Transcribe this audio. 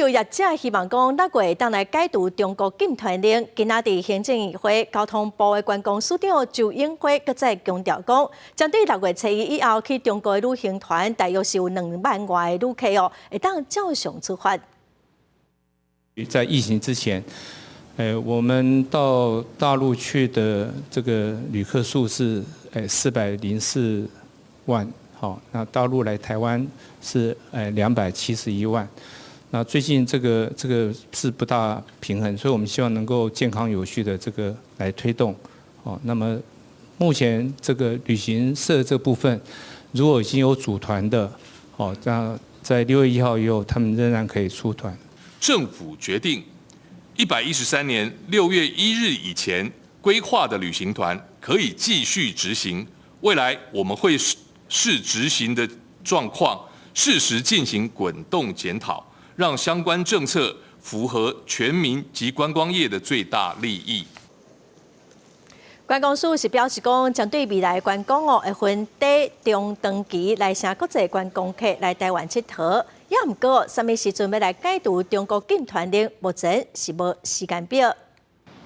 遊業者希望講六月會當來解除中國禁團令。今仔佇行政院會交通部的觀光署長周永輝閣再強調講，針對六月初一以後去中國的旅行團，大約是有2萬外个旅客哦，會當照常出發。在疫情之前，我們到大陸去的這個旅客數是404萬，好，那大陸來台灣是271萬。那最近這個是不大平衡，所以我們希望能夠健康有序的這個來推動。哦，那麼目前這個旅行社這部分，如果已經有組團的，哦，那在6月1號以後，他們仍然可以出團。政府決定，113年6月1日以前規劃的旅行團可以繼續執行。未來我們會視執行的狀況，適時進行滾動檢討，讓相關政策符合全民及觀光業的最大利益。觀光署是表示講，針對未來觀光哦，會分短、中、長期來請國際觀光客來台灣𨑨迌。也毋過，啥物時陣欲來解除中國禁團令，目前是無時間表。